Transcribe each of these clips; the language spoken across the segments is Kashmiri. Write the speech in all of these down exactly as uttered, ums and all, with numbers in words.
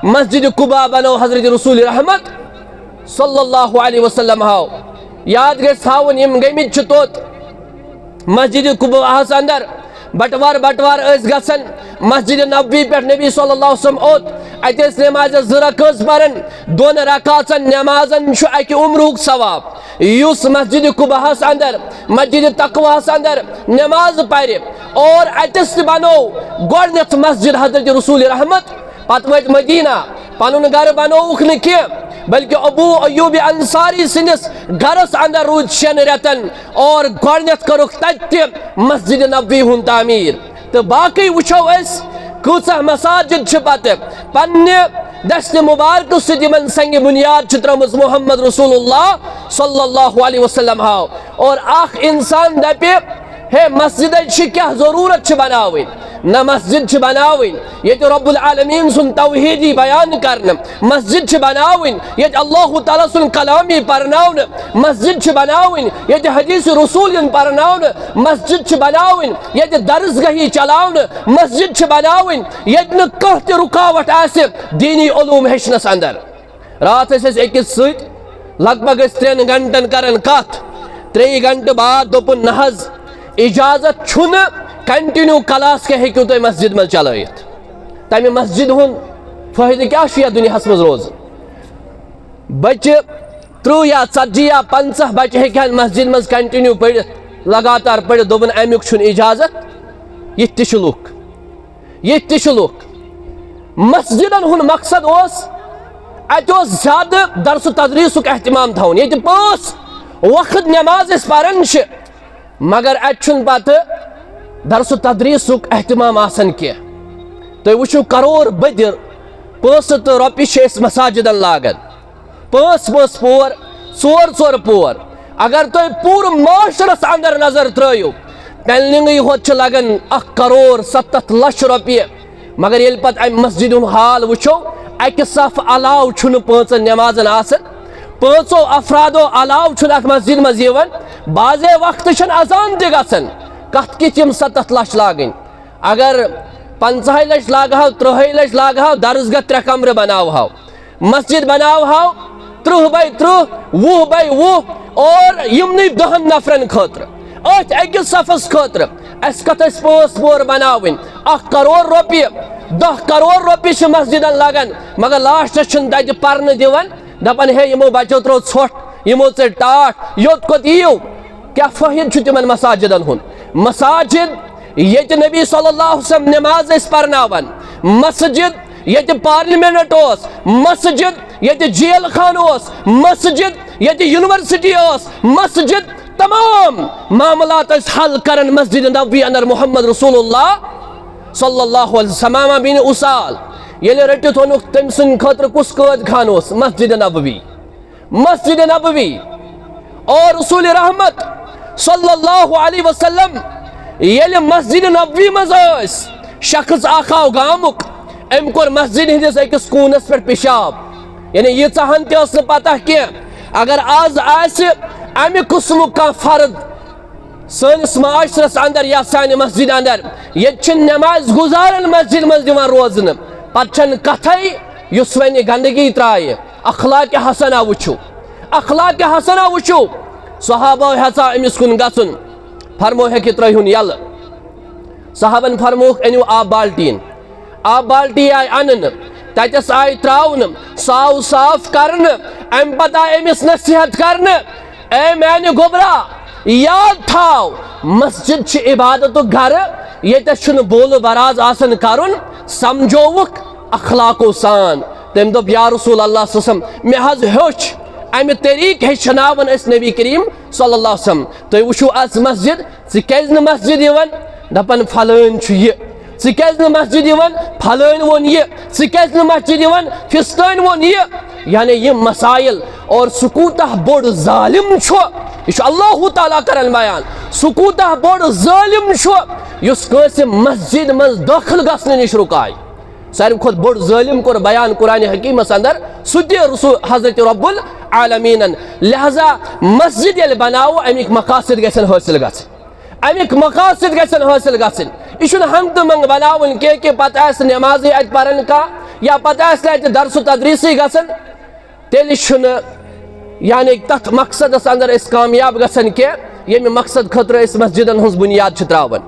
مسجد قباء بنو حضرت رسول رحمت صلی اللہ علیہ وسلم ہاو۔ یاد گژھِ تھاوُن، یِم گٔمٕتۍ چھِ توٚت مسجد قباء ہس اندر۔ بٹوار بٹوار ٲسۍ گژھان مسجد نبوی پٮ۪ٹھ نبی صلی اللہ علیہ وسلم اوٚت۔ اتہِ ٲسۍ نمازِ زٕ رکٲژ پران۔ دۄن رکاژن نمازن چھُ اکہِ عمرُک ثواب۔ یُس مسجد قباء ہس اندر، مسجد تقوی ہس اندر نماز پرِ اور اتس تہِ بنو گۄڈنیتھ مسجد حضرت رسول رحمت، پتہٕ وٲتۍ مدینہ، پنُن گرٕ بنووُکھ نہٕ کینٛہہ، بلکہ ابو ایوب انصاری سٕنٛدِس گرس اندر روٗدۍ شٮ۪ن رٮ۪تن اور گۄڈنیتھ کٔرٕکھ تتہِ تہِ مسجد نبوی ہُنٛد تعمیٖر۔ تہٕ باقٕے وٕچھو أسۍ کۭژاہ مساجد چھِ پتہٕ پننہِ دستِ مبارکہٕ سۭتۍ یِمن سنگِ بنیاد چھِ ترٲومٕژ محمد رسول اللہ صلی اللہ علیہ وسلم ہاو۔ اور اکھ انسان دپہِ، ہے، مسجدٕچ چھِ کیٛاہ ضروٗرت چھِ بناوٕنۍ؟ نہ، مسجد چھِ بناوٕنۍ ییٚتہِ رب العالمین سُنٛد توحیٖد یی بیان کرنہٕ، مسجد چھِ بناوٕنۍ ییٚتہِ اللہ تعالیٰ سُنٛد کلام یی پرناونہٕ، مسجد چھِ بناوٕنۍ ییٚتہِ حدیث رسول یِن پرناونہٕ، مسجد چھِ بناوٕنۍ ییٚتہِ درس گاہ یی چلاونہٕ، مسجد چھِ بناوٕنۍ ییٚتہِ نہٕ کانٛہہ تہِ رُکاوٹ آسہِ دینی علوم ہیٚچھنس اندر۔ راتھ ٲسۍ أسۍ أکِس سۭتۍ، لگ بگ ٲسۍ ترٛٮ۪ن گھنٹن کران کتھ۔ ترٛیٚیہِ گھنٹہٕ بعد دوٚپُن، نہ حظ، اجازت چھُنہٕ، continue class کیٛاہ ہیٚکِو تُہۍ مسجد منٛز چلٲیِتھ؟ تمہِ مسجد ہُنٛد فٲیدٕ کیٛاہ چھُ یتھ دُنیاہس منٛز روزُن؟ بچہِ ترٕٛہ یا ژتجی یا پنٛژاہ بچہِ ہیٚکہِ ہن مسجد منٛز continue پٔرِتھ، لگاتار پٔرِتھ۔ دوٚپُن، امیُک چھُنہٕ اجازت۔ یِتھ تہِ چھِ لُکھ۔ ییٚتہِ تہِ چھِ لُکھ۔ مسجدن ہُنٛد مقصد اوس، اتہِ اوس زیادٕ درس و تدریسُک اہتمام تھاوُن۔ ییٚتہِ پانٛژھ وقت نماز أسۍ پران چھِ، مگر اتہِ چھُنہٕ پتہٕ درس و تدریسُک اہتمام آسان کینٛہہ۔ تُہۍ وٕچھِو، کرور بٔدِ پونٛسہٕ تہٕ رۄپیہِ چھِ أسۍ مساجدن لاگان۔ پانٛژھ پانٛژھ پور، ژور ژور پور۔ اگر تُہۍ پوٗرٕ معاشرس اندر نظر ترٲیِو، پینلنگٕے ہوت چھِ لگان اکھ کرور ستتھ لچھ رۄپیہِ۔ مگر ییٚلہِ پتہٕ امہِ مسجدِ ہُنٛد حال وٕچھو، اکہِ صف علاوٕ چھُنہٕ پانٛژن نمازن آسان، پانٛژو افرادو علاوٕ چھُنہٕ اتھ مسجدِ منٛز یِوان۔ بعضے وقتہٕ چھَنہٕ اذان تہِ گژھان، کتھ کِتھ یِم ستتھ لچھ لاگٕنۍ؟ اگر پنٛژاہے لچھ لاگہو، ترٕٛہے لچھ لاگہو، درس گاہ ترٛےٚ کمرٕ بناوہو، مسجد بناوہو ترٕٛہ باے ترٕٛہ، وُہ باے وُہ، اور یِمنٕے دَہن نفرن خٲطرٕ، أتھۍ أکِس صفس خٲطرٕ۔ اَسہِ کتھ ٲسۍ پانٛژھ پور بناوٕنۍ؟ اکھ کرور رۄپیہِ، دَہ کرور رۄپیہِ چھِ مسجدن لگان، مگر لاسٹس چھِنہٕ تتہِ پرنہٕ دِوان، دپان، ہے، یِمو بچو ترٲو ژھۄٹھ، یِمو ژٔٹۍ ٹاٹھ، یوٚت کوٚت یِیِو؟ کیٛاہ فٲیدٕ چھُ تِمن مساجدن ہُنٛد؟ مساجد ییٚتہِ نبی صلی اللہ علیہ وسلم نماز ٲسۍ پرناوان، مسجد ییٚتہِ پارلیمنٹ اوس، مسجد ییٚتہِ جیل خانہٕ اوس، مسجد ییٚتہِ یونیورسٹی اوس، مسجد تمام معاملات ٲسۍ حل کران مسجد نبوی اندر محمد رسول اللہ صلی اللہ علیہ وسلم۔ ثمامہ بن اسال ییٚلہِ رٔٹِتھ اوٚنُکھ، تٔمۍ سٕنٛدِ خٲطرٕ کُس قٲد خانہٕ اوس؟ مسجد نبوی۔ مسجد نبوی۔ اور رسول رحمت صلی اللہ علیہ وسلم ییٚلہِ مسجد نبوی منٛز ٲسۍ، شخص اکھ آو گامُک، أمۍ کوٚر مسجد ہٕنٛدِس أکِس کوٗنس پٮ۪ٹھ پیشاب۔ یعنی ییٖژاہن تہِ ٲس نہٕ پتہ کینٛہہ، اگر آز آسہِ امہِ قٕسمُک کانٛہہ فرد سٲنِس معاشرس اندر یا سانہِ مسجد اندر، ییٚتہِ چھِ نماز گزارن مسجد منٛز دِوان روزنہٕ، پتہٕ چھنہٕ کتھے یُس وۄنۍ گندگی ترایہِ۔ اخلاق حسنہ وٕچھِو، اخلاق حسنہ وٕچھِو۔ صحابہ ہیژا أمِس کُن گژھُن، فرمو ہیٚکہِ ترٲیہُن یلہٕ۔ صحابن فرمووُکھ، أنِو آب بالٹیٖن۔ آب بالٹی آیہِ اننہٕ، تتٮ۪س آیہِ تراونہٕ، سُہ آو صاف کرنہٕ۔ امہِ پتہٕ آیہِ أمِس نصیحت کرنہٕ، اے میانہِ گوٚبرا، یاد تھاو، مسجد چھِ عبادتُک گرٕ، ییٚتٮ۪س چھُنہٕ بولہٕ براز آسان کرُن، سمجھووُکھ اخلاقو سان۔ تٔمۍ دوٚپ، یا رسول اللہ صلی اللہ علیہ وسلم، مےٚ حظ ہیوٚچھ، امہِ طریٖقہٕ ہیٚچھناوان أسۍ نبی کریم صلی اللہ علیہ وسلم۔ تُہۍ وٕچھِو از مسجد، ژٕ کیازِ نہٕ مسجد یِوان؟ دپان، فلٲنۍ چھُ یہِ۔ ژٕ کیازِ نہٕ مسجد یِوان؟ فلٲنۍ ووٚن یہِ۔ ژٕ کیازِ نہٕ مسجد یِوان؟ فستٲنۍ ووٚن یہِ۔ یعنی یِم مسائل، اور سُہ کوٗتاہ بوٚڑ ظٲلِم چھُ، یہِ چھُ اللہ تعالیٰ کران بیان، سُہ کوٗتاہ بوٚڑ ظٲلِم چھُ یُس کٲنٛسہِ مسجد منٛز دٲخل گژھنہٕ نِش رُکایہِ۔ ساروی کھۄتہٕ بوٚڑ ظٲلِم کوٚر بیان قرآن حکیمس اندر، سُہ تہِ رسول حضرت رب العالمینن۔ لہذا مسجد ییٚلہِ بناوو، امیِکۍ مقاصد گژھن حٲصِل گژھٕنۍ۔ امیِکۍ مقاصد گژھن حٲصِل گژھٕنۍ۔ یہِ چھُنہٕ ہنگتہٕ منٛگہٕ بناوُن کینٛہہ کہِ پتہٕ آسہِ نمازٕے اتہِ پران کانٛہہ، یا پتہٕ آسہِ نہٕ اَتہِ درس و تدریٖسٕے گژھان، تیٚلہِ چھُنہٕ، یعنی، تَتھ مقصدس اندر أسۍ کامیاب گژھان کینٛہہ، ییٚمہِ مقصد خٲطرٕ أسۍ مسجدن ہٕنٛز بُنیاد چھِ ترٛاوان۔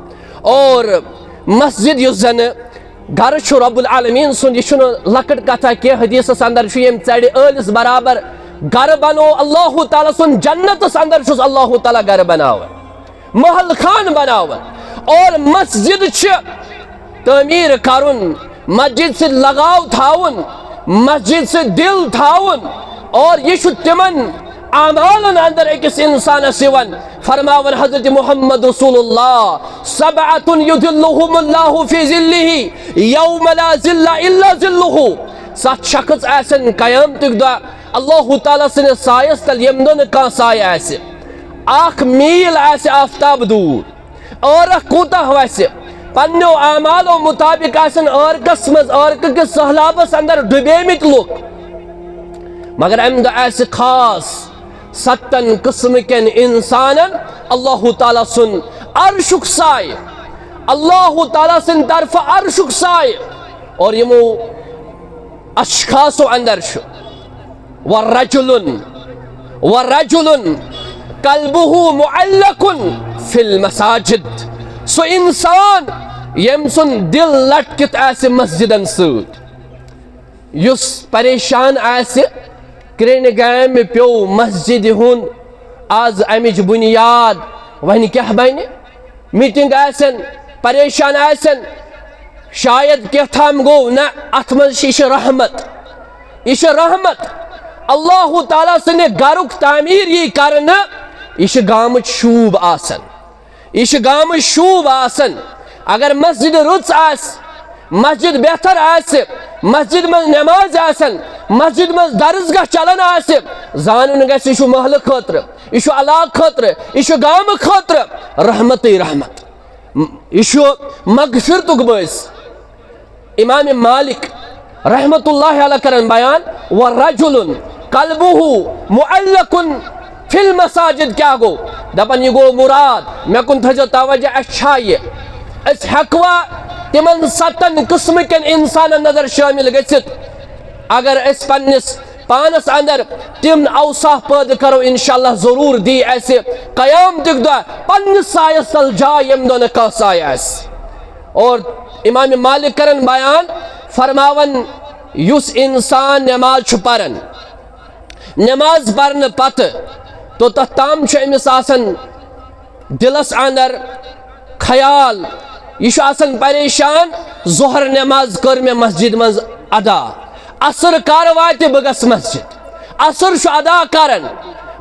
اور مسجد یُس زنہٕ گرٕ چھُ رب العالمین سُنٛد، یہِ چھُنہٕ لۄکٕٹ کتھا کینٛہہ۔ حدیثس اندر چھُ، ییٚمہِ ژرِ ٲلِس برابر گرٕ بنوو اللہ تعالیٰ سُنٛد، جنتس اندر چھُس اللہ تعالیٰ گرٕ بناوان، محل خان بناوان۔ اور مسجد چھِ تعمیر کرُن، مسجد سۭتۍ لگاو تھاوُن، مسجد سۭتۍ دل تھاوُن، اور یہِ چھُ تِمن اعمالن اندر أکِس انسانس یِوان۔ فرماوان حضرت محمد رسول اللہ، "سبعة يظلهم الله في ظله يوم لا ظل إلا ظله"، ستھ شخص آسن قیامتُک دۄہ اللہ تعالیٰ سٕنٛدِس سایس تل، ییٚمہِ دۄہ نہٕ کانٛہہ سایہِ آسہِ، اکھ میٖل آسہِ آفتاب دوٗر۔ عٲرق کوٗتاہ وَسہِ؟ پننیو اعمالو مُطابِق آسن عٲرقس منٛز عٲرقہٕ کِس سٔہلابس اندر ڈُبیمٕتۍ لُکھ، مگر امہِ دۄہ آسہِ خاص ستن قٕسمہٕ کٮ۪ن انسانن اللہ تعالیٰ سُنٛد عرشُک سایہِ، اللہ تعالیٰ سٕنٛدِ طرفہٕ عرشُک سایہِ۔ اور یِمو اشخاصو اندر چھُ، "ورجل، ورجل قلبه معلق في المساجد"، سُہ انسان ییٚمۍ سُنٛد دل لٹکِتھ آسہِ مسجدن سۭتۍ، یُس پریشان آسہِ، کرٛیٚنہِ گامہِ پیوٚو مسجدِ ہُنٛد آز امِچ بُنیاد، وۄنۍ کیٛاہ بنہِ؟ میٹنگ آسن، پریشان آسن، شاید کینٛہہ تام گوٚو۔ نہ، اتھ منٛز چھِ، یہِ چھِ رحمت، یہِ چھِ رحمت۔ اللہ تعالیٰ سٕنٛدِ گرُک تعمیٖر یی کرنہٕ، یہِ چھِ گامٕچ شوٗب آسان، یہِ چھِ گامٕچ شوٗب آسان۔ اگر مسجد رٕژ آسہِ، مسجد بہتر آسہِ، مسجد منٛز نماز آسن، مسجد منٛز درسگاہ چلان آسہِ، زانُن گژھِ، یہِ چھُ محلہٕ خٲطرٕ، یہِ چھُ علاقہٕ خٲطرٕ، یہِ چھُ گامہٕ خٲطرٕ رحمتٕے رحمت۔ یہِ چھُ مغفرتُک بٲعث۔ امام مالک رحمت اللہ علیہ کران بیان، "ورجل قلبه معلق في المساجد"، کیٛاہ گوٚو؟ دپان، یہِ گوٚو مُراد، مےٚ کُن تھٲیزیو توجہ، اَسہِ چھا یہِ؟ أسۍ ہٮ۪کوا تِمن ستن قٕسمہٕ کٮ۪ن انسانن نظر شٲمِل گٔژھِتھ؟ اگر أسۍ پننِس پانس اندر تِم اوصاف پٲدٕ کرو، انشاءاللہ ضروٗر دی اسہِ قیامتُک دۄہ پننِس سایس تل جاے، ییٚمہِ دۄہ نہٕ کانٛہہ سایہِ آسہِ۔ اور امام مالک کرن بیان، فرماون، یُس انسان نماز چھُ پران، نماز پرنہٕ پتہٕ توٚتتھ تام چھُ أمِس آسان دِلس اندر خیال، یہِ چھُ آسان پریشان، ظہر نماز کٔر مےٚ مسجد منٛز ادا، عصر کر واتہِ بہٕ گژھٕ مسجد، عصر چھُ ادا کران،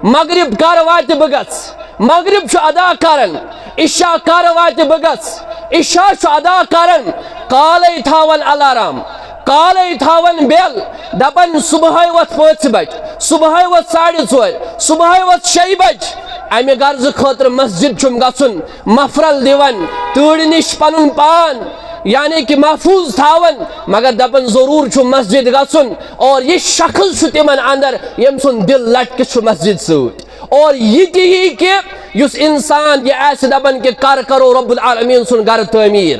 مغرب کر واتہِ بہٕ گژھٕ، مغرب چھُ ادا کران، عشاء کر واتہِ بہٕ گژھٕ، عشاء چھُ ادا کران، کالے تھاوان الارام، کالے تھاوان بیل، دپان صبحٲے وۄتھ پانٛژِ بجہِ، صبحٲے وۄتھ ساڑِ ژورِ، صبحٲے وۄتھ شیٚیہِ بجہِ۔ امہِ غرضہٕ خٲطرٕ مسجد چھُم گژھُن، مفرل دِوان، تۭرِ نِش پنُن پان یعنی کہ محفوظ تھاوان، مگر دپان ضروٗر چھُ مسجد گژھُن۔ اور یہِ شخص چھُ تِمن اندر، ییٚمۍ سُنٛد دِل لٹکہِ چھُ مسجد سۭتۍ۔ اور یہِ تہِ یی کہ یُس انسان یہِ آسہِ دپان کہ کر کرو رب العالمین سُنٛد گرٕ تعمیٖر،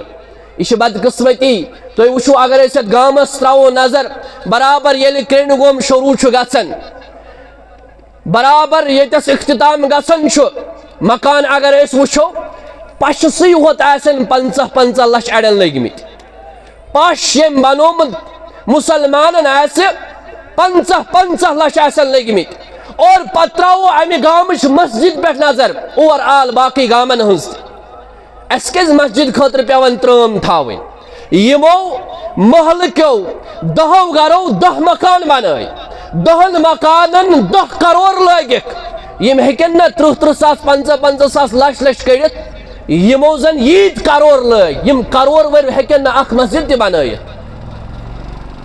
یہِ چھِ بدقسمتی۔ تُہۍ وٕچھِو، اگر أسۍ یتھ گامس ترٛاوو نظر، برابر ییٚلہِ کرٛیٚنہِ گوم شروٗع چھُ گژھان، برابر ییٚتٮ۪س اختتام گژھان چھُ مکان، اگر أسۍ وٕچھو، پشہِ سٕے ہوت آسن پنٛژاہ پنٛژاہ لچھ اڑٮ۪ن لٔگۍ مٕتۍ۔ پش ییٚمۍ بنومُت مسلمانن آسہِ، پنٛژاہ پنٛژاہ لچھ آسن لٔگۍ مٕتۍ۔ اور پتہٕ ترٛاوو امہِ گامٕچ مسجد پٮ۪ٹھ نظر، اوور آل باقٕے گامن ہٕنٛز تہِ۔ اسہِ کیازِ مسجد خٲطرٕ پیوان ترٲم تھاوٕنۍ؟ یِمو محلہٕ کیو دہو گرو دہ مکان بنٲے، دہن مکانن دہ کرور لٲگِکھ۔ یِم ہیٚکن نہ ترٕٛہ ترٕٛہ ساس، پنٛژاہ پنٛژاہ ساس، لچھ لچھ کٔڑِتھ؟ یِمو زن ییٖتۍ کرور لٲگۍ، یِم کرور وٲلۍ ہیٚکن نہ اکھ مسجد تہِ بنٲیِتھ۔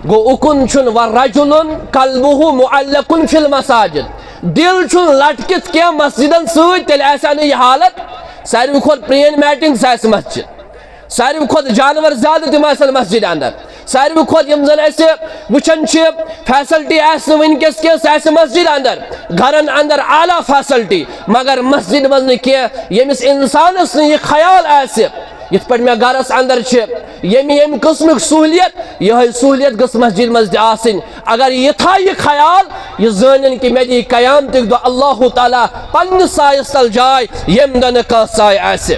گوٚو، اُکُن چھُنہٕ، "ورجل قلبه معلق في المساجد"، دِل چھُنہٕ لٹکِتھ کینٛہہ مسجدن سۭتۍ، تیٚلہِ آسہِ ہا نہٕ یہِ حالت۔ ساروی کھۄتہٕ پرٛٲنۍ میٹنگ، سۄ آسہِ مسجد۔ ساروی کھۄتہٕ جانور زیادٕ، تِم آسن مسجد اندر۔ ساروی کھۄتہٕ یِم زن اسہِ وٕچھان چھِ، فیسلٹی آسہِ نہٕ وٕنکیٚس کینٛہہ، سۄ آسہِ مسجد اندر۔ گرن اندر اعلیٰ فیسلٹی، مگر مسجد منٛز نہٕ کینٛہہ۔ ییٚمِس انسانس نہٕ یہِ خیال آسہِ، یِتھ پٲٹھۍ مےٚ گرس اندر چھِ ییٚمہِ ییٚمہِ قٕسمٕچ سہوٗلیت، یِہوٚے سہوٗلیت گٔژھ مسجد منٛز تہِ آسٕنۍ۔ اگر یہِ تھایہِ خیال، یہِ زٲنِن کہِ مےٚ دِیہِ قیامتٕکۍ دۄہ اللہ تعالیٰ پننِس سایَس تل جاے، ییٚمہِ دۄہ نہٕ کانٛہہ سایہِ آسہِ۔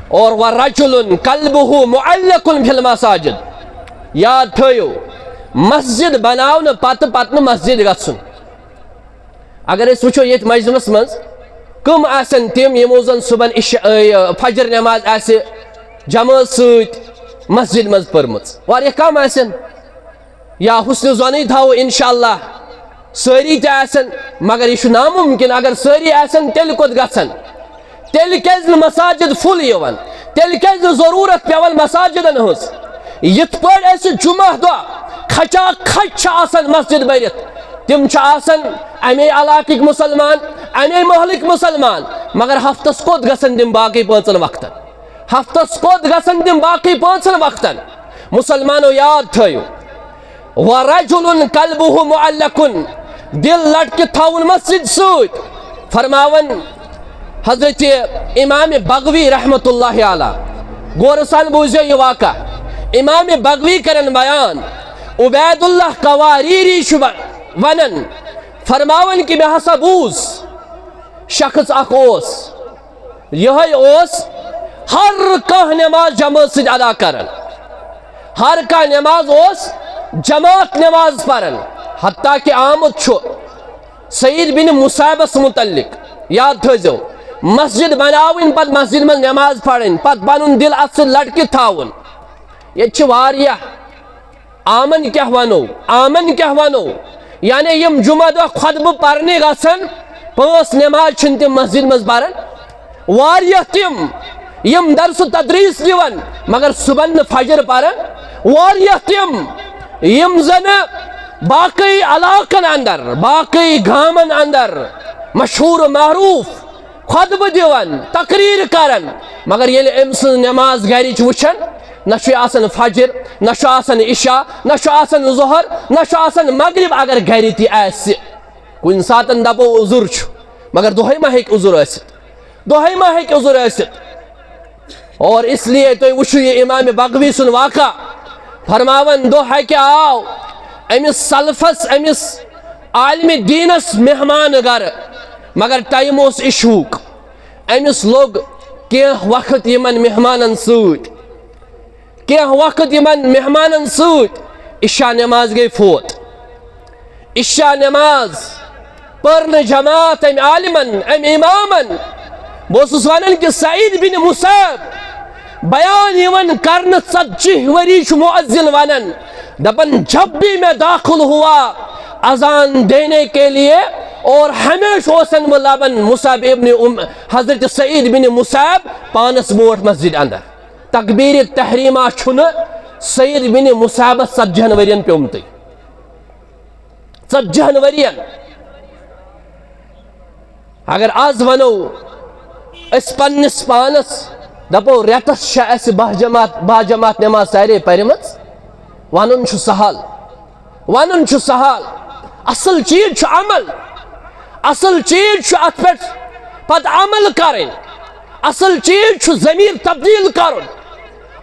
اور ورجل قلبه معلق في المساجد۔ یاد تھٲیِو، مسجد بناونہٕ پتہٕ پتہٕ نہٕ مسجد گژھُن۔ اگر أسۍ وٕچھو ییٚتہِ مجلسس منٛز کٕم آسن تِم یِمو زن صبحن عشاء، یہِ فجر نماز آسہِ جمٲژ سۭتۍ مسجد منٛز پٔرمٕژ، واریاہ کم آسن۔ یا حسن ظنٕے تھاوو انشاءاللہ سٲری تہِ آسن، مگر یہِ چھُ ناممکن۔ اگر سٲری آسن تیٚلہِ کوٚت گژھن؟ تیٚلہِ کیازِ نہٕ مساجد فُل یِوان؟ تیٚلہِ کیازِ نہٕ ضروٗرت پٮ۪وان مساجدن ہٕنٛز؟ یِتھ پٲٹھۍ أسۍ جمعہ دۄہ کھچا کھچ چھِ آسان مسجد بٔرِتھ، تِم چھِ آسان اَمے علاقٕکۍ مُسلمان، اَمے محلٕکۍ مُسلمان، مگر ہفتس کوٚت گژھن تِم باقٕے پانٛژن وقتن؟ ہفتس کوٚت گژھن تِم باقٕے پانٛژن وقتن؟ مُسلمانو، یاد تھٲیِو، ورجل قلبه معلق، دل لٹکِتھ تھاوُن مسجد سۭتۍ۔ فرماوان حضرت امام بغوی رحمت اللہ علیہ، غورٕ سان بوٗزِو یہِ واقعہ۔ امام بغوی کرن بیان، عبید اللہ قواریری چھُ و-، ونان، فرماوان کہِ مےٚ ہسا بوٗز شخص اکھ اوس، یِہوٚے اوس ہر کانٛہہ نماز جمٲژ سۭتۍ ادا کران۔ ہر کانٛہہ نماز اوس جماعت نماز پران۔ حتیٰ کہ آمُت چھُ سعید بن مصعبس متعلق، یاد تھٲیزیو، مسجد بناوٕنۍ، پتہٕ مسجد منٛز نماز پرٕنۍ، پتہٕ پنُن دل اتھ سۭتۍ لٹکِتھ تھاوُن۔ ییٚتہِ چھِ واریاہ عامن کیٛاہ ونو؟ عامن کیٛاہ ونو؟ یعنی یِم جمعہ دۄہ خطبہٕ پرنہِ گژھن، پانٛژھ نماز چھِنہٕ تِم مسجد منٛز پران۔ واریاہ تِم یِم درس و تدریس دِوان، مگر صبحن نہٕ فجر پران۔ واریاہ تِم یِم زن باقٕے علاقن اندر، باقٕے گامن اندر مشہوٗر و معروٗف خطبہٕ دِوان، تقریر کران، مگر ییٚلہِ أمۍ سٕنٛز نماز گرِچ وٕچھان، نہ چھُ آسان فجر، نہ چھُ آسان عشاء، نہ چھُ آسان ظہر، نہ چھُ آسان مغرب، اگر گرِ تہِ آسہِ۔ کُنہِ ساتن دپو عذر چھُ، مگر دۄہے ما ہیٚکہِ عذر ٲسِتھ؟ دۄہے ما ہیٚکہِ عذر ٲسِتھ؟ اور اس لیے تُہۍ وٕچھِو یہِ امام بغوی سُنٛد واقعہ، فرماوان دۄہ اکہِ آو أمِس سلفس، أمِس عالمِ دیٖنس مہمان گرٕ، مگر ٹایم اوس عشاہُک۔ أمِس لوٚگ کینٛہہ وقت یِمن مہمانن سۭتۍ، کینٛہہ وقت یِمن مہمانن سۭتۍ، عشاء نماز گٔے فوت۔ عشاء نماز پٔر نہٕ جماعت أمۍ عالمن، أمۍ امامن۔ بہٕ اوسُس ونان کہِ سعید بن مصعب بیان یِوان کرنہٕ، ژتجی ؤری چھُ مؤذن ونان، دپان، جب بھی میں داخل ہوا اذان دینے کے لیے، اور ہمیشہ اوسن بہٕ لبان مصعب ابن ام، حضرت سعید بن مصعب پانس برونٛٹھ مسجد اندر۔ تکبیر تحریمہ چھُنہٕ سعید بن مصعبس ژتجی ہن ؤرین پیومتُے۔ ژتجی ہن ؤرین۔ اگر آز ونو أسۍ پننِس پانس، دپو، رٮ۪تس چھےٚ اسہِ باہ جماعت، باہ جماعت نماز سارے پرِمٕژ؟ ونُن چھُ سہل، ونُن چھُ سہل۔ اصل چیٖز چھُ عمل، اصل چیٖز چھُ اتھ پٮ۪ٹھ پتہٕ عمل کرٕنۍ، اصل چیٖز چھُ ضمیر تبدیل کرُن۔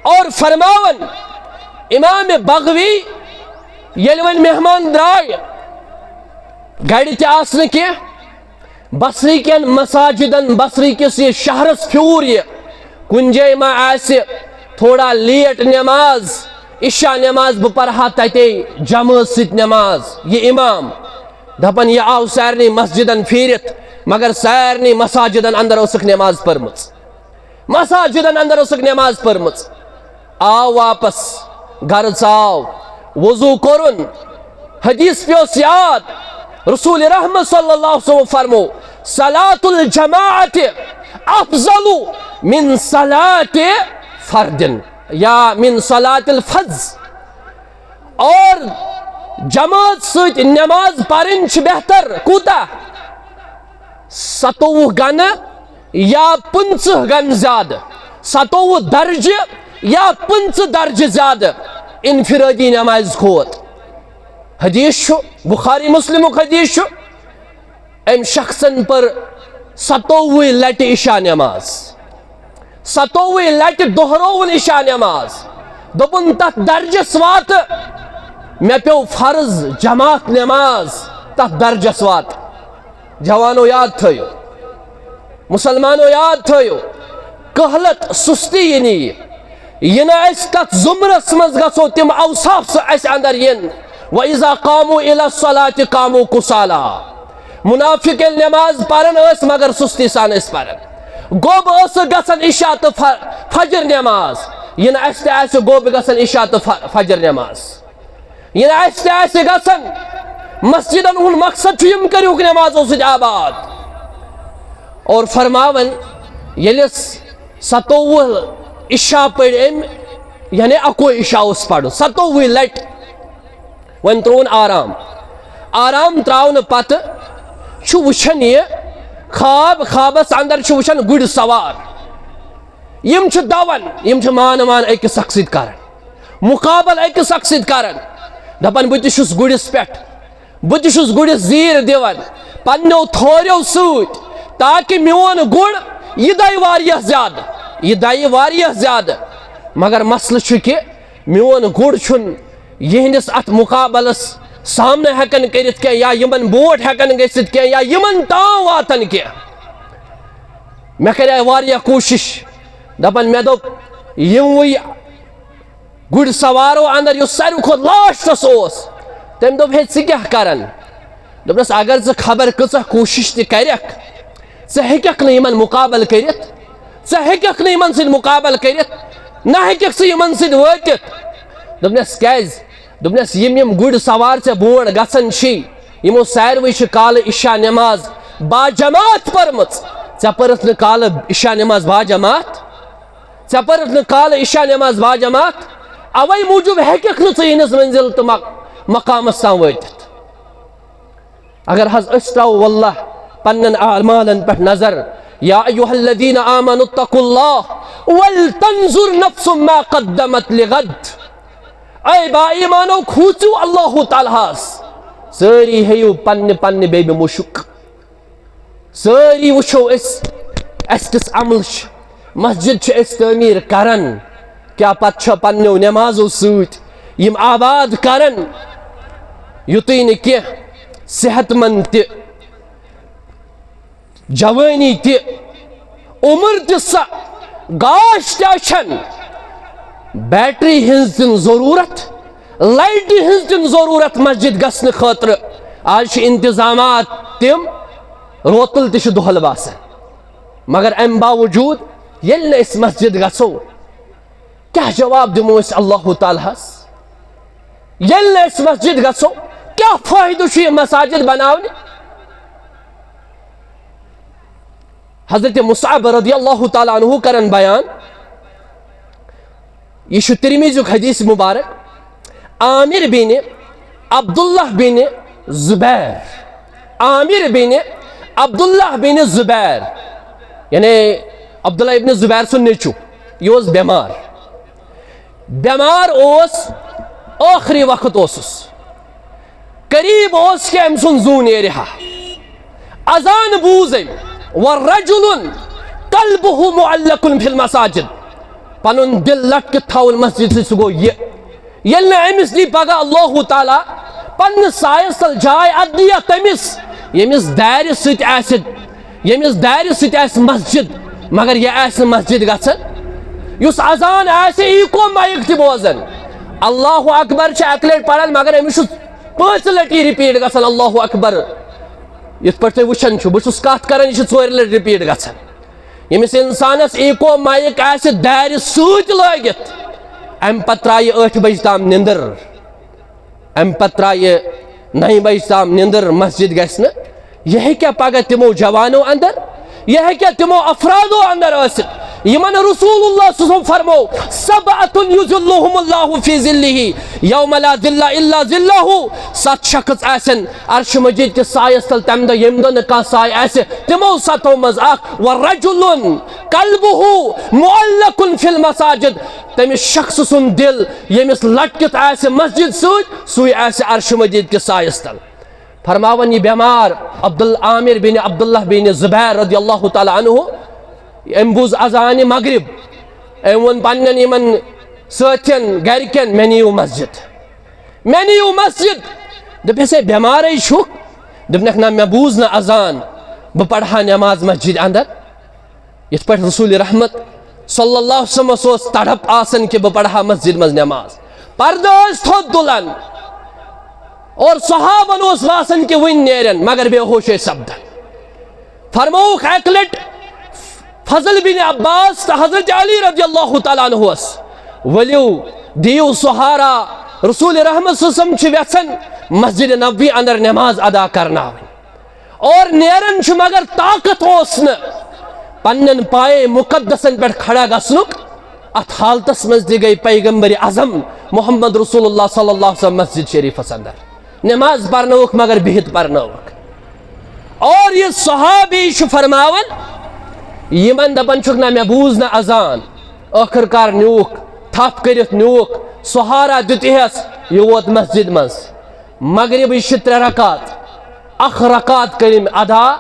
اور فرماوان امام بغوی، ییٚلہِ وۄنۍ مہمان درٛاے، گرِ تہِ آسنہٕ کینٛہہ، بصری کٮ۪ن مساجدن، بصری کِس یہِ شہرس پھیوٗر یہِ، کُنہِ جایہِ ما آسہِ تھوڑا لیٹ نٮ۪ماز، عشاء نٮ۪ماز، بہٕ پرٕ ہا تتے جمٲژ سۭتۍ نٮ۪ماز۔ یہِ امام دپان، یہِ آو سارنٕے مسجدن پھیٖرِتھ، مگر سارنٕے مساجدن اندر ٲسٕکھ نٮ۪ماز پٔرمٕژ۔ مساجدن اندر ٲسٕکھ نٮ۪ماز پٔرمٕژ۔ آو واپس، گرٕ ژاو، وضو کوٚرُن، حدیث پیوس یاد، رسول رحمت صلی اللہ علیہ وسلم فرمو، صلاة الجماعت افضل من صلاة فرد یا من صلاة الفذ۔ اور جماعت سۭتۍ نماز پرٕنۍ چھِ بہتر۔ کوٗتاہ؟ ستووُہ گنہٕ یا پٕنٛژٕہ گنہٕ زیادٕ، ستووُہ درجہِ یا پٕنٛژٕہ درجہِ زیادٕ انفرٲدی نمازِ کھۄتہٕ۔ حدیث چھُ، بخاری مسلمُک حدیث چھُ، أمۍ شخصن پٔر ستووُہ لٹہِ عشاء نماز۔ ستووُہ لٹہِ دۄہرووُن عشاء نماز۔ دوٚپُن، "تتھ درجس واتہٕ، مےٚ پیوٚو فرض جماعت نماز تتھ درجس واتہٕ۔" جوانو، یاد تھٲیِو، مسلمانو، یاد تھٲیِو، کہلت، سستی یہِ نہٕ یہِ۔ یہِ نہٕ أسۍ تتھ زمرس منٛز گژھو، تِم اوصاف سُہ اسہِ اندر یِن۔ "وَإِذَا قَامُوا إِلَى الصَّلَاةِ قَامُوا كُسَالَىٰ۔" منافق ییٚلہِ نماز پران ٲسۍ، مگر سستی سان ٲسۍ پران۔ گوٚب ٲسٕکھ گژھان عشاء تہٕ ف-، فجر نماز۔ یہِ نہٕ اسہِ تہِ آسہِ گوٚب گژھان عشاء تہٕ ف-، فجر نماز۔ یہِ نہٕ اسہِ تہِ آسہِ گژھان۔ مسجدن ہُنٛد مقصد چھُ، یِم کٔرِہُکھ نمازو سۭتۍ آباد۔ اور فرماوان، ییٚلہِ س-، ستووُہ عشاء پٔرۍ أمۍ، یعنی اکوے عشاء اوس پرُن، ستووُہ لٹہِ۔ وۄنۍ ترٛووُن آرام۔ آرام ترٛاونہٕ پتہٕ چھُ وٕچھان یہِ خواب، خوابس اندر چھُ وٕچھان گُرۍ سوار۔ یِم چھِ دوان، یِم چھِ مان مان أکِس اکھ سۭتۍ کران، مقابل أکِس اکھ سۭتۍ کران، دپان، "بہٕ تہِ چھُس گُرِس پٮ۪ٹھ، بہٕ تہِ چھُس گُرِس زیٖر دِوان پننیو تھورٮ۪و سۭتۍ، تاکہِ میون گُر یہِ دَیہِ واریاہ زیادٕ، یہِ دَیہِ واریاہ زیادٕ۔" مگر مسلہٕ چھُ کہِ میون گُر چھُنہٕ یِہنٛدِس اتھ مقابلس سامنہٕ ہٮ۪کان کٔرِتھ کینٛہہ، یا یِمن برونٛٹھ ہٮ۪کان گٔژھِتھ کینٛہہ، یا یِمن تام واتان کینٛہہ۔ مےٚ کریے واریاہ کوٗشِش، دپان، مےٚ دوٚپ، یِموٕے گُرۍ سوارو اندر یُس ساروی کھۄتہٕ لاسٹس اوس، تٔمۍ دوٚپ، "ہے، ژٕ کیٛاہ کران؟" دوٚپنس، "اگر ژٕ خبر کۭژاہ کوٗشِش تہِ کرکھ، ژٕ ہیٚککھ نہٕ یِمن مُقابلہٕ کٔرِتھ، ژٕ ہیٚککھ نہٕ یِمن سۭتۍ مُقابلہٕ کٔرِتھ، نہ ہیٚککھ ژٕ یِمن سۭتۍ وٲتِتھ۔" دوٚپنس، "کیٛازِ؟" دوٚپنس، "یِم یِم گُرۍ سوار ژےٚ برونٛٹھ گژھان چھی، یِمو ساروٕے چھِ کالہٕ عشاء نماز باجماعت پٔرمٕژ، ژےٚ پٔرٕتھ نہٕ کالہٕ عشاء نماز باجماعت؟" ژےٚ پٔرٕتھ نہٕ کالہٕ عشاء نماز باجماعت، اوے موٗجوٗب ہیٚککھ نہٕ ژٕ یِہنٛدِس منزل تہٕ مق-، مقامس تام وٲتِتھ۔ اگر حظ أسۍ ترٛاوو واللہ پننٮ۪ن اعمالن پٮ۪ٹھ نظر، یا ایھا الذین آمنوا اتقوا اللہ ولتنظر نفس ما قدمت لغد۔ اے با ایمانو، کھوٗژِو اللہ تعالیٰ ہس، سٲری ہیٚیِو پننہِ پننہِ بیبہِ مُشُک۔ سٲری وٕچھو أسۍ، اَسہِ کِژھ عمل چھِ۔ مسجد چھِ أسۍ تعمیٖر کران، کیٛاہ پتہٕ چھا پننیو نمازو سۭتۍ یِم آباد کران؟ یُتُے نہٕ کینٛہہ، صحت مند تہِ، جوٲنی تہِ، عمر تہِ سۄ، گاش تہِ اچھن، بیٹری ہٕنٛز تہِ نہٕ ضروٗرت، لایٹہِ ہٕنٛز تہِ نہٕ ضروٗرت مسجد گژھنہٕ خٲطرٕ۔ آز چھِ انتظامات تِم، روتل تہِ چھُ دۄہل باسان۔ مگر امہِ باوجوٗد ییٚلہِ نہٕ أسۍ مسجد گژھو، کیٛاہ جواب دِمو أسۍ اللہ تعالیٰ ہس؟ ییٚلہِ نہٕ أسۍ مسجد گژھو، کیٛاہ فٲیدٕ چھُ یہِ مساجد بناونہِ؟ حضرت مصعب رضی اللہ تعالیٰ عنہ کرن بیان، یہِ چھُ ترمذیُک حدیث مبارک، عامر بن عبداللہ بن زبیر، عامر بن عبداللہ بن زبیر، یعنی عبداللہ ابن زبیر سُنٛد نیٚچوٗ، یہِ اوس بٮ۪مار۔ بٮ۪مار اوس، ٲخری وقت اوسُس، قریب اوس کہِ أمۍ سُنٛد زوٗ نیرِ ہا۔ اذان بوٗز أمۍ، "ورجل قلبه معلق في المساجد"، پنُن دِل لٹکِتھ تھاوُن مسجد سۭتۍ، سُہ گوٚو یہِ۔ ییٚلہِ نہٕ أمِس دی پگاہ اللہ تعالیٰ پننِس سایس تل جاے، اتھ دِیا تٔمِس، ییٚمِس دارِ سۭتۍ آسہِ ییٚمِس دارِ سۭتۍ آسہِ مسجد، مگر یہِ آسہِ نہٕ مسجد گژھان، یُس اذان آسہِ، ایکو مایک تہِ بوزان، اللہ اکبر چھِ اکہِ لٹہِ پران، مگر أمِس چھُ پانٛژِ لٹہِ یہِ ریپیٹ گژھان، اللہ اکبر۔ یِتھ پٲٹھۍ تُہۍ وٕچھان چھِو، بہٕ چھُس کتھ کران، یہِ چھِ ژورِ لٹہِ ریپیٹ گژھان۔ ییٚمِس انسانس ایکو مایک آسہِ دارِ سۭتۍ لٲگِتھ، امہِ پتہٕ ترایہِ ٲٹھِ بجہِ تام نِندٕر۔ امہِ پتہٕ ترایہِ نَیہِ بجہِ تام نِندٕر، مسجد گژھِ نہٕ۔ یہِ ہیٚکیٛاہ پگاہ تِمو جوانو اندر، یہِ ہیٚکیٛاہ تِمو افرادو اندر ٲسِتھ، یِمن رسول اللہ صلی اللہ علیہ وسلم فرمو، "سبعة یظلهم اللہ فی ظلہ یوم لا ظل الا ظلہ"، ستھ شخص آسن عرش مجید کِس سایس تل تمہِ دۄہ ییٚمہِ دۄہ نہٕ کانٛہہ سایہِ آسہِ، تِمو ستو منٛز اکھ، "ورجل قلبہ معلق فی المساجد"، تٔمِس شخص سُنٛد دِل ییٚمِس لٹکِتھ آسہِ مسجد سۭتۍ، سُے آسہِ عرش مجید کِس سایس تل۔ فرماوان یہِ بٮ۪مار عبدال-، عامر بن عبداللہ بن زبیر رضی اللہ تعالیٰ عنہ، أمۍ بوٗز اذانِ مغرب، أمۍ ووٚن پننٮ۪ن یِمن سٲتھٮ۪ن، گرِکٮ۪ن، "مےٚ نِیِو مسجد، مےٚ نِیِو مسجد۔" دوٚپُس، "ہے، بٮ۪مارٕے چھُکھ؟" دوٚپنَکھ، "نہ، مےٚ بوٗز نہٕ اذان، بہٕ پرٕ ہا نٮ۪ماز مسجد اندر؟" یِتھ پٲٹھۍ رسول رحمت صلی اللہ علیہ وسلمس اوس تڑپ آسان کہِ بہٕ پرٕ ہا مسجد منٛز نٮ۪ماز، پردٕ ٲسۍ تھوٚد تُلان اور صحابن اوس باسان کہِ وٕنۍ نیرن، مگر بے ہوش ٲسۍ سپدان۔ فرمووُکھ اکہِ لٹہِ فضل بن عباس تہٕ حضرت علی رضی اللہ تعالیٰ عنہس، "ؤلِو، دِیِو سہارا، رسول رحمت صلی اللہ علیہ وسلم چھِ یژھان مسجد نبوی اندر نماز ادا کرناوٕنۍ۔" اور نیران چھُ، مگر طاقت اوس نہٕ پننٮ۪ن پایے مقدسن پٮ۪ٹھ کھڑا گژھنُک۔ اتھ حالتس منٛز تہِ گٔے پیغمبر اعظم محمد رسول اللہ صلی اللہ علیہ وسلم مسجد شریفس اندر۔ نماز پرنووُکھ، مگر بِہِتھ پرنووُکھ۔ اور یہِ صحابی چھُ فرماوان، یِمن دپان چھُکھ، "نہ، مےٚ بوٗز نہٕ اذان۔" ٲخٕر کار نیوٗکھ، تھپھ کٔرِتھ نیوٗکھ، سہارا دیُت یِہس، یہِ ووت مسجد منٛز۔ مغربٕچ چھِ ترٛےٚ رکعت، اکھ رکعت کٔرِم ادا،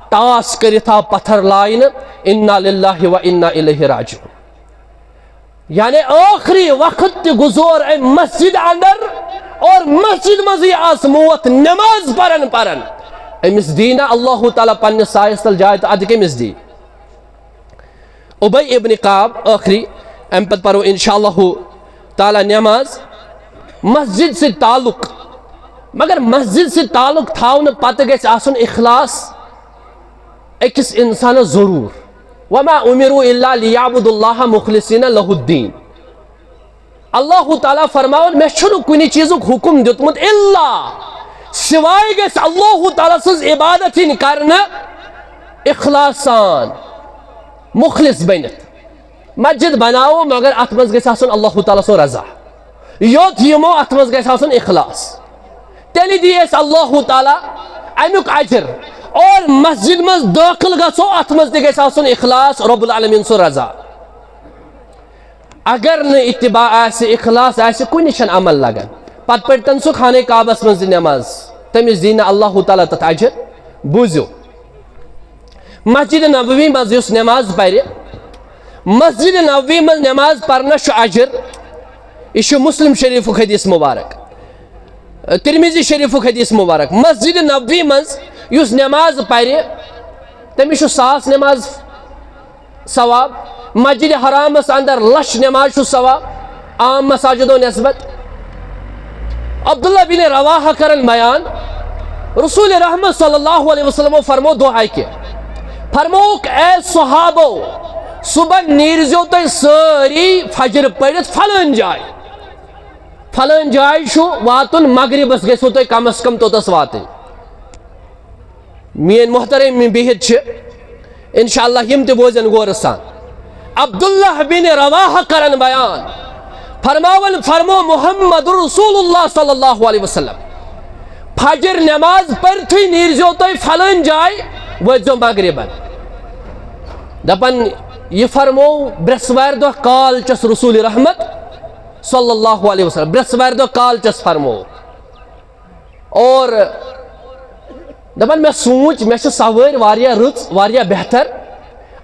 ٹاس کٔرِتھ آو پتھر لاینہٕ، "انا للہ و انا الیہ راجعون۔" یعنی ٲخری وقت تہِ گُزور أمۍ مسجد اندر اور مسجد منٛزٕے آس موت نماز پران پران۔ أمِس دی نہ اللہ تعالیٰ پننِس سایس تل جاے تہٕ ادٕ کٔمِس دی؟ ابی ابن کعب ٲخری، امہِ پتہٕ پرو انشاءاللہ تعالیٰ نماز۔ مسجد سۭتۍ تعلق، مگر مسجد سۭتۍ تعلق تھاونہٕ پتہٕ گژھِ آسُن اخلاص أکِس انسانس ضرور۔ وما امروا الا لیعبدوا اللہ مخلصین لہ الدین۔ اللہ تعالیٰ فرماوان، مےٚ چھُنہٕ کُنہِ چیٖزُک حُکُم دیُتمُت الا سوائے گژھِ اللہ تعالیٰ سٕنٛز عبادت یِنۍ کرنہٕ اخلاص سان، مخلص بٔنِتھ۔ مسجد بناوو، مگر اتھ منٛز گژھِ آسُن اللہ تعالیٰ سُنٛد رضا۔ یوٚت یِمو، اتھ منٛز گژھِ آسُن اخلاص۔ تیٚلہِ دِیہِ اَسہِ اللہ تعالیٰ امیُک اجر۔ اور مسجد منٛز دٲخل گژھو، اتھ منٛز تہِ گژھِ آسُن اخلاص، رب العالمین سُنٛد رضا۔ اگر نہٕ اتباع آسہِ، اخلاص آسہِ، کُنہِ چھَنہٕ عمل لگان۔ پتہٕ پٔرۍتن سُہ خانہ کعبس منٛز تہِ نماز، تٔمِس دی نہٕ اللہ تعالیٰ تتھ اجر۔ بوٗزِو، مسجد نبوی منٛز یُس نماز پرِ، مسجد نبوی منٛز نماز پرنس چھُ اجر۔ یہِ چھُ مسلم شریفُک حدیث مبارک، ترمذی شریفُک حدیث مبارک۔ مسجد نبوی منٛز یُس نماز پرِ، تٔمِس چھُ ساس نماز ثواب، مسجد حرامس اندر لچھ نماز چھُ ثواب عام مساجدو نسبت۔ عبداللہ بن رواحہ کرن بیان، رسول رحمت صلی اللہ علیہ وسلم فرمو دعا کہ، فرموک، اے صحابو، صبح نیرزیو تُہۍ سٲری فجر پٔرِتھ فلٲنۍ جاے، فلٲنۍ جاے چھُ واتُن، مغربس گژھِو تُہۍ کم از کم توٚتس واتٕنۍ۔ میٲنۍ محترم بِہِتھ چھِ، انشاءاللہ یِم تہِ بوزن غورٕ سان۔ عبداللہ بن رواحہ کرن بیان، فرماون، فرمو محمد رسول اللہ صلی اللہ علیہ وسلم، فجر نماز پٔرتھٕے نیرزیو تُہۍ فلٲنۍ جاے، وٲتزیو مغربن۔ دپان، یہِ فرمو برٛٮ۪سوارِ دۄہ کالچس رسول رحمت صلی اللہ علیہ وسلم، برٛٮ۪سوارِ دۄہ کالچس فرمو۔ اور دپان، مےٚ سوٗنٛچ، مےٚ چھِ سوٲرۍ واریاہ رٕژ، واریاہ بہتر۔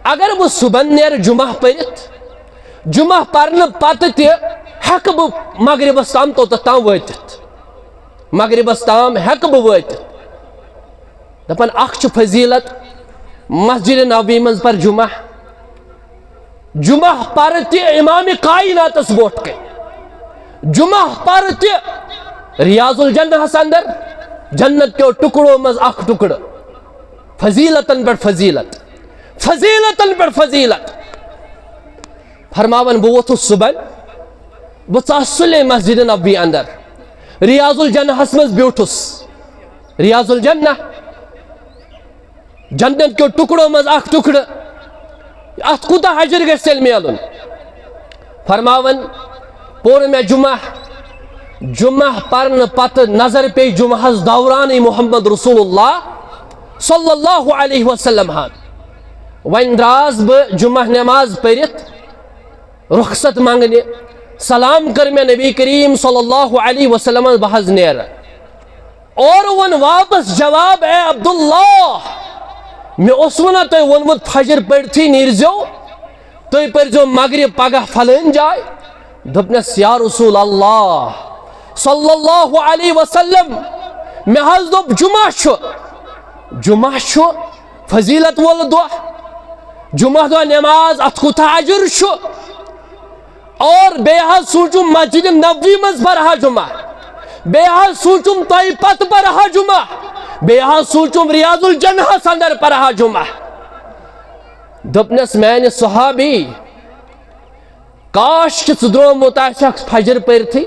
اگر بہٕ صُبحن نیرٕ جمعہ پٔرِتھ، جمعہ پرنہٕ پتہٕ تہِ ہٮ۪کہٕ بہٕ مغربس تام توٚتتھ تام وٲتِتھ، مغربس تام ہٮ۪کہٕ بہٕ وٲتِتھ۔ دپان، اکھ چھُ فضیلت مسجد نبوی منٛز پر جمعہ، جمعہ پرٕ تہِ امام کائناتس برونٛٹھ کَنہِ، جمعہ پرٕ تہِ ریاض الجنہس اندر، جنت کیو ٹکڑو منٛز اکھ ٹکڑٕ، فضیلتن پٮ۪ٹھ فضیلت، فضیلتن پٮ۪ٹھ فضیلت۔ فرماوان، بہٕ ووتھُس صبحن، بہٕ ژاس سُلے مسجد نبوی اندر، ریاض الجنہس منٛز بیوٗٹھُس۔ ریاض الجنہ، جنت کیو ٹکڑو منٛز اکھ ٹکڑٕ، اتھ کوٗتاہ اجر گژھِ تیٚلہِ میلُن؟ فرماوان، پوٚر مےٚ جمعہ، جمعہ پرنہٕ پتہٕ نظر پیٚیہِ جمعہس دورانٕے محمد رسول اللہ صلی اللہ علیہ وسلم ہن۔ وۄنۍ درٛاس بہٕ جمعہ نماز پٔرِتھ رخصت منگنہِ، سلام کٔر مےٚ نبی کریم صلی اللہ علیہ وسلمن، بہٕ حظ نیرٕ۔ اورٕ ووٚن واپس جواب، اے عبداللہ، مےٚ اوسوٕ نا تۄہہِ ووٚنمُت فجر پٔرتھٕے نیٖرزیو، تُہۍ پٔرزیو مغرب پگاہ فلٲنۍ جاے؟ دوٚپنس، یا رسول اللہ صلی اللہ علیہ وسلم، مےٚ حظ دوٚپ جمعہ چھُ، جمعہ چھُ فضیلت وول دۄہ، جمعہ دۄہ نماز، اتھ کوٗتاہ اجر چھُ؟ اور بیٚیہِ حظ سوٗنٛچُم مسجد نبوی منٛز پرہا جمعہ، بیٚیہِ حظ سوٗنٛچُم تۄہہِ پتہٕ پرہا جمعہ، بیٚیہِ حظ سوٗنٛچُم ریاض الجنہس اندر پرہا جمعہ۔ دوٚپنس، میانہِ صحابی، کاش کہِ ژٕ درٛومُت آسہِ ہکھ فجر پٔرتھٕے،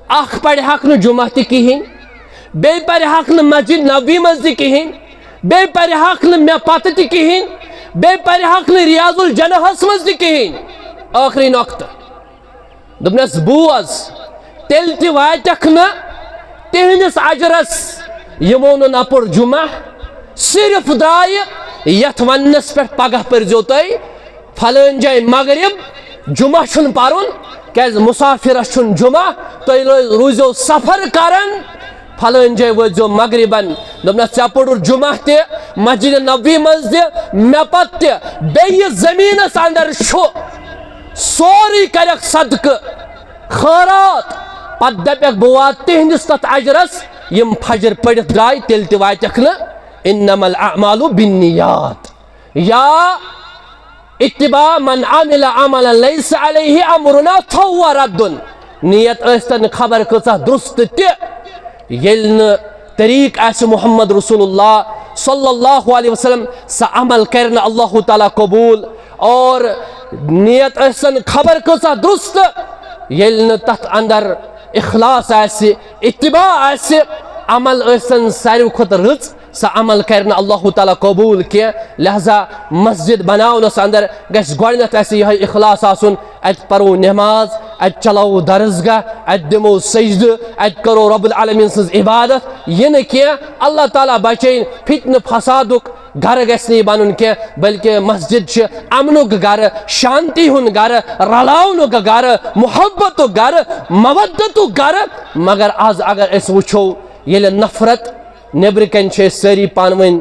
اکھ پرِ ہکھ نہٕ جمعہ تہِ کِہیٖنۍ، بیٚیہِ پرِ ہکھ نہٕ مسجد نبوی منٛز تہِ کِہیٖنۍ، بیٚیہِ پرِ ہکھ نہٕ مےٚ پتہٕ تہِ کِہیٖنۍ، بیٚیہِ پرِ ہکھ نہٕ ریاض الجنہس منٛز تہِ کِہیٖنۍ۔ ٲخری نۄقطہٕ۔ دوٚپنس، بوز، تیٚلہِ تہِ واتکھ نہٕ تِہنٛدِس اجرس، یِمو نہٕ نہ پوٚر جمعہ، صرف درٛایہِ یتھ وننس پٮ۪ٹھ، پگاہ پٔرزیو تُہۍ فلٲنۍ جایہِ مغرب، جمعہ چھُنہٕ پرُن، کیازِ مسافرس چھُنہٕ جمعہ، تُہۍ رو-، روٗزیو سفر کران، فلٲنۍ جایہِ وٲتزیو مغربن۔ دوٚپنس، ژےٚ پوٚرُتھ جمعہ تہِ، مسجد نبوی منٛز تہِ، مےٚ پتہٕ تہِ، بیٚیہِ زٔمیٖنس اندر چھُ سورُے کرکھ صدقہٕ، خٲرات، پتہٕ دپکھ، بہٕ واتہٕ تِہنٛدِس تتھ اجرس، یِم فجر پٔرِتھ درٛاے، تیٚلہِ تہِ واتکھ نہٕ۔ انما الاعمال بالنیات۔ یا اتباع من عمل عملا لیس علیہ امرنا فہو رد۔ نیت ٲسۍتن خبر کۭژاہ درست تہِ، ییٚلہِ نہٕ طریٖق آسہِ محمد رسول اللہ صلی اللہ علیہ وسلم، سُہ عمل کرِ نہٕ اللہ تعالیٰ قبول۔ اور نیت ٲسۍتن خبر کۭژاہ درست، ییٚلہِ نہٕ تتھ اندر اخلاص آسہِ، اتباع آسہِ، عمل ٲسۍتن ساروی کھۄتہٕ رٕژ، سُہ عمل کرِ نہٕ اللہ تعالیٰ قبول کینٛہہ۔ لہذا مسجد بناونس اندر گژھِ گۄڈنیتھ اسہِ یِہوٚے اخلاص آسُن، اتہِ پرو نماز، اتہِ چلاوو درسگاہ، اتہِ دِمو سجدٕ، اتہِ کرو رب العالمین سٕنٛز عبادت۔ یہِ نہٕ کینٛہہ، اللہ تعالیٰ بچٲیِن، فتنہٕ فسادُک گرٕ گژھِ نہٕ یہِ بنُن کینٛہہ، بلکہ مسجد چھِ امنُک گرٕ، شانتی ہُنٛد گرٕ، رلاونُک گرٕ، محبتُک گرٕ، مودتُک گرٕ۔ مگر از اگر أسۍ وٕچھو، ییٚلہِ نفرت، نیٚبرٕ کنۍ چھِ أسۍ سٲری پانہٕ ؤنۍ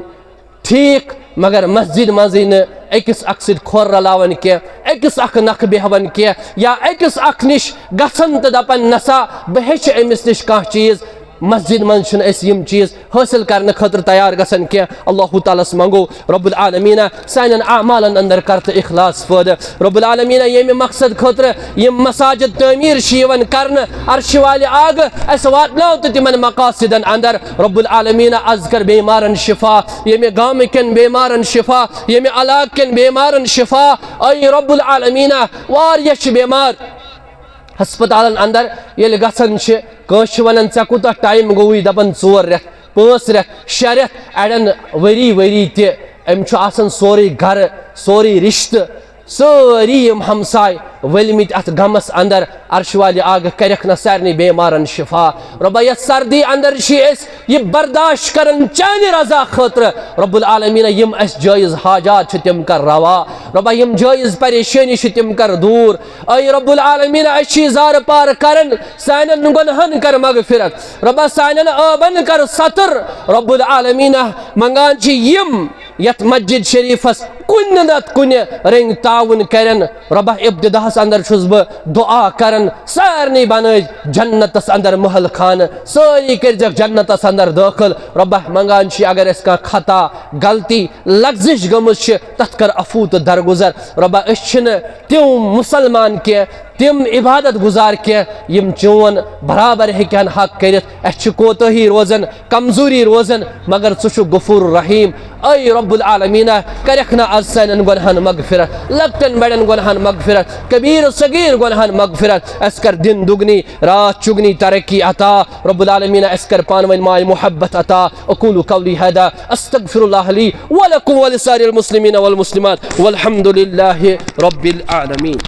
ٹھیٖک، مگر مسجد منٛزٕے نہٕ أکِس اکھ سۭتۍ کھۄر رلاوان کینٛہہ، أکِس اکھ نکھٕ بیہوان کینٛہہ، یا أکِس اکھ نِش گژھان تہٕ دپان، نسا بہٕ ہیٚچھِ أمِس نِش کانٛہہ چیٖز۔ مسجد منٛز چھِنہٕ أسۍ یِم چیٖز حٲصِل کرنہٕ خٲطرٕ تیار گژھان کینٛہہ۔ اللہ تعالیٰ ہس منٛگو، رب العالمیٖنہ سانٮ۪ن اعمالن اندر کر تہٕ اخلاص پٲدٕ۔ رب العالمیٖنہ ییٚمہِ مقصد خٲطرٕ یِم مساجد تعمیٖر چھِ یِوان کرنہٕ، عرشہِ والہِ آگہٕ اسہِ واتناو تہٕ تِمن مقاصدن اندر۔ رب العالمیٖنہ از کر بیمارن شفا، ییٚمہِ گامہٕ کٮ۪ن بیمارن شفا، ییٚمہِ علاقہٕ کٮ۪ن بیمارن شفا۔ اے رب العالمیٖنہ، واریاہ چھِ بیمار ہسپتالن اندر، ییٚلہِ گژھان چھِ، کٲنٛسہِ چھِ ونان، ژےٚ کوٗتاہ ٹایم گوٚوُے؟ دپان، ژور رٮ۪تھ، پانٛژھ رٮ۪تھ، شےٚ رٮ۪تھ، اڑٮ۪ن ؤری ؤری تہِ۔ أمۍ چھُ آسان سورُے گرٕ، سورُے رشتہٕ، سٲری یِم ہمساے ؤلۍ مٕتۍ اتھ غمس اندر۔ عرش والہِ آگہٕ کرکھ نہ سارنٕے بیمارن شفا۔ رۄبا، یتھ سردی اندر چھِ أسۍ یہِ برداشت کران چانہِ رضا خٲطرٕ۔ رب العالمیٖنہ، یِم اسہِ جٲیز حاجات چھِ تِم کر روا۔ رۄبا، یِم جٲیز پریشٲنی چھِ تِم کر دوٗر۔ اے رب العالمیٖنہ، أسۍ چھِ اظہار پار کران، سانٮ۪ن گۄنہن کر مغفرت۔ رۄبا، سانٮ۪ن عٲبن کر ستر۔ رب العالمیٖنہ، منگان چھِ یِم یتھ مسجد شریفس کُنہِ نتہٕ کُنہِ رنگۍ تعاوُن کرن۔ رۄبا، ابتداہس اندر چھُس بہٕ دعا کران، سارنٕے بنٲوۍ جنتس اندر محل خانہٕ، سٲری کٔرزٮ۪کھ جنتس اندر دٲخل۔ رۄبا، منگان چھِ اگر اسہِ کانٛہہ خطا، غلطی، لغزش گٔمٕژ چھِ، تتھ کر عفو تہٕ درگزر۔ رۄبا، أسۍ چھِنہٕ تِم مسلمان کینٛہہ، تِم عبادت گزار کینٛہہ، یِم چون برابر ہیٚکہِ ہن حق کٔرِتھ۔ اسہِ چھِ کوتٲہی روزان، کمزوری روزان، مگر ژٕ چھُکھ غفور رحیم۔ اے رب العالمیٖنہ، کرکھ نہ از سانٮ۪ن گۄنہن مغفرت، لۄکٹٮ۪ن بڑٮ۪ن گۄنہن مغفرت، کبیر صغیر گۄنہن مغفرت۔ اسہِ کر دن دگنی، رات چگنی ترقی عطا۔ رب العالمیٖنہ، اسہِ کر پانہٕ ؤنۍ ماے محبت عطا۔ اقول قولی هذا، استغفر الله لي ولكم ولسائر المسلمين والمسلمات، والحمد لله رب العالمين۔